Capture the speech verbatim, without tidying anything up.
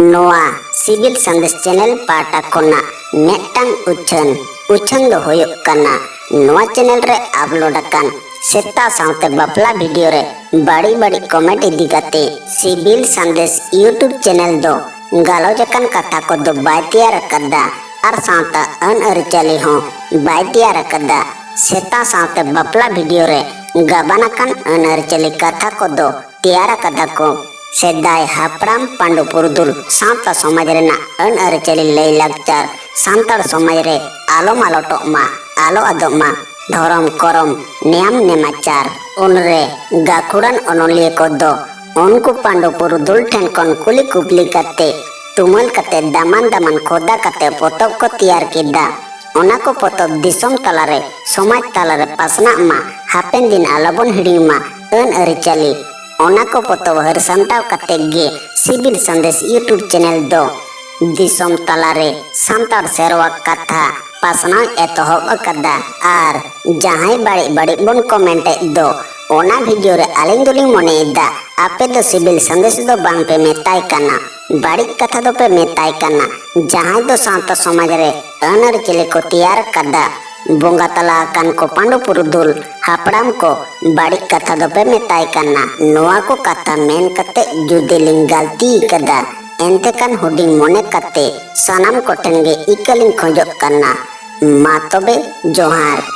ᱱᱚᱣᱟ ᱥᱤᱵᱤᱞ ᱥᱟᱸᱫᱮᱥ ᱪᱮᱱᱮᱞ ᱯᱟᱦᱴᱟ ᱠᱷᱚᱱᱟᱜ ᱢᱤᱫᱴᱟᱝ ᱩᱪᱷᱟᱹᱱ᱾ ᱩᱪᱷᱟᱹᱱ ᱫᱚ ᱦᱩᱭᱩᱜ ᱠᱟᱱᱟ, ᱱᱚᱣᱟ ᱪᱮᱱᱮᱞ ᱨᱮ ᱟᱯᱞᱳᱰ ᱟᱠᱟᱱ ᱥᱮᱛᱟ ᱥᱟᱶᱛᱮ ᱵᱟᱯᱞᱟ ᱵᱷᱤᱰᱤᱭᱳ ᱨᱮ ᱵᱟᱹᱲᱤᱡ ᱵᱟᱹᱲᱤᱡ ᱠᱚᱢᱮᱱᱴ ᱤᱫᱤ ᱠᱟᱛᱮ ᱥᱤᱵᱤᱞ ᱥᱟᱸᱫᱮᱥ YouTube ᱪᱮᱱᱮᱞ ᱫᱚ ᱜᱟᱞᱚᱪ ᱟᱠᱟᱱ ᱠᱟᱛᱷᱟ ᱠᱚᱫᱚ ᱵᱟᱭ ᱛᱮᱭᱟᱨ ᱟᱠᱟᱫᱟ ᱟᱨ ᱥᱟᱶᱛᱟ ᱟᱹᱱ ᱟᱹᱨᱤᱪᱟᱹᱞᱤ ᱦᱚᱸ ᱵᱟᱭ ᱛᱮᱭᱟᱨ ᱟᱠᱟᱫᱟ᱾ ᱥᱮᱛᱟ ᱥᱟᱶᱛᱮ ᱵᱟᱯᱞᱟ ᱵᱷᱤᱰᱤᱭᱳ ᱨᱮ ᱜᱟᱵᱟᱱ ᱟᱠᱟᱱ ᱟᱹᱱ ᱟᱹᱨᱤᱪᱟᱹᱞᱤ ᱠᱟᱛᱷᱟ ᱠᱚᱫᱚ ᱛᱮᱭᱟᱨ ᱟᱠᱟᱫᱟ ᱠᱚ ᱥᱮᱫᱟᱭ ᱦᱟᱯᱲᱟᱢ ᱯᱟᱹᱰᱩ ᱯᱩᱨᱩᱫᱷᱩᱞ ᱥᱟᱶᱛᱟ ᱥᱚᱢᱟᱡᱽ ᱨᱮᱱᱟᱜ ᱟᱹᱱ ᱟᱹᱨᱤᱪᱟᱹᱞᱤ ᱞᱟᱹᱭ ᱞᱟᱠᱪᱟᱨ ᱥᱟᱱᱛᱟᱲ ᱥᱚᱢᱟᱡᱽ ᱨᱮ ᱟᱞᱚ ᱢᱟᱞᱚᱴᱚᱜ ᱢᱟ, ᱟᱞᱚ ᱟᱫᱚᱜ ᱢᱟ, ᱫᱷᱚᱨᱚᱢ ᱠᱚᱨᱚᱢ ᱱᱮᱭᱟᱢ ᱱᱮᱢᱟᱪᱟᱨ᱾ ᱩᱱᱨᱮ ᱜᱟᱹᱠᱷᱩᱲᱟᱱ ᱚᱱᱚᱞᱤᱭᱟᱹ ᱠᱚᱫᱚ ᱩᱱᱠᱩ ᱯᱟᱹᱰᱩ ᱯᱩᱨᱩᱫᱷᱩᱞ ᱴᱷᱮᱱ ᱠᱷᱚᱱ ᱠᱩᱞᱤ ᱠᱩᱯᱞᱤ ᱠᱟᱛᱮ ᱛᱩᱢᱟᱹᱞ ᱠᱟᱛᱮ ᱫᱟᱢᱟᱱ ᱫᱟᱢᱟᱱ ᱠᱷᱚᱫᱟ ᱠᱟᱛᱮ ᱯᱚᱛᱚᱵ ᱠᱚ ᱛᱮᱭᱟᱨ ᱠᱮᱫᱟ᱾ ᱚᱱᱟ ᱠᱚ ᱯᱚᱛᱚᱵ ᱫᱤᱥᱚᱢ ᱛᱟᱞᱟᱨᱮ, ᱥᱚᱢᱟᱡᱽ ᱛᱟᱞᱟᱨᱮ ᱯᱟᱥᱱᱟᱜ ᱢᱟ, ᱦᱟᱯᱮᱱ ᱫᱤᱱ ᱟᱞᱚᱵᱚᱱ ᱦᱤᱲᱤᱧ ᱢᱟ ᱟᱹᱱ ᱟᱹᱨᱤᱪᱟᱹᱞᱤ᱾ ᱚᱱᱟ ᱠᱚ ᱯᱚᱛᱚᱵ ᱦᱟᱹᱨ ᱥᱟᱢᱴᱟᱣ ᱠᱟᱛᱮ ᱜᱮ ᱥᱤᱵᱤᱞ ᱥᱟᱸᱫᱮᱥ YouTube ᱪᱮᱱᱮᱞ ᱫᱚ ᱫᱤᱥᱚᱢ ᱛᱟᱞᱟᱨᱮ ᱥᱟᱱᱛᱟᱲ ᱥᱮᱨᱣᱟ ᱠᱟᱛᱷᱟ ᱯᱟᱥᱱᱟᱣ ᱮᱛᱚᱦᱚᱵ ᱟᱠᱟᱫᱟ᱾ ᱟᱨ ᱡᱟᱦᱟᱸᱭ ᱵᱟᱹᱲᱤᱡ ᱵᱟᱹᱲᱤᱡ ᱵᱚᱱ ᱠᱚᱢᱮᱱᱴ ᱮᱫ ᱫᱚ, ᱚᱱᱟ ᱵᱷᱤᱰᱤᱭᱳ ᱨᱮ ᱟᱹᱞᱤᱧ ᱫᱚᱞᱤᱧ ᱢᱚᱱᱮᱭᱮᱫᱟ ᱟᱯᱮ ᱫᱚ ᱥᱤᱵᱤᱞ ᱥᱟᱸᱫᱮᱥ ᱫᱚ ᱵᱟᱝ ᱯᱮ ᱢᱮᱛᱟᱭ ᱠᱟᱱᱟ, ᱵᱟᱹᱲᱤᱡ ᱠᱟᱛᱷᱟ ᱫᱚᱯᱮ ᱢᱮᱛᱟᱭ ᱠᱟᱱᱟ᱾ ᱡᱟᱦᱟᱸᱭ ᱫᱚ ᱥᱟᱶᱛᱟ ᱥᱚᱢᱟᱡᱽ ᱨᱮ ᱟᱹᱱ ᱟᱹᱨᱤᱪᱟᱹᱞᱤ ᱠᱚ ᱛᱮᱭᱟᱨ ᱠᱟᱫᱟ, ᱵᱚᱸᱜᱟ ᱛᱟᱞᱟ ᱟᱠᱟᱱ ᱠᱚ ᱯᱟᱹᱰᱩ ᱯᱩᱨᱩᱫᱷᱩᱞ ᱦᱟᱯᱲᱟᱢ ᱠᱚ ᱵᱟᱹᱲᱤᱡ ᱠᱟᱛᱷᱟ ᱫᱚᱯᱮ ᱢᱮᱛᱟᱭ ᱠᱟᱱᱟ᱾ ᱱᱚᱣᱟ ᱠᱚ ᱠᱟᱛᱷᱟ ᱢᱮᱱ ᱠᱟᱛᱮ ᱡᱩᱫᱤ ᱞᱤᱧ ᱜᱟᱹᱞᱛᱤ ᱠᱟᱫᱟ, ᱮᱱᱛᱮ ᱠᱷᱟᱱ ᱦᱩᱰᱤᱧ ᱢᱚᱱᱮ ᱠᱟᱛᱮ ᱥᱟᱱᱟᱢ ᱠᱚᱴᱷᱮᱱ ᱜᱮ ᱤᱠᱟᱹ ᱞᱤᱧ ᱠᱷᱚᱡᱚᱜ ᱠᱟᱱᱟ᱾ ᱢᱟ ᱛᱚᱵᱮ, ᱡᱚᱦᱟᱨ᱾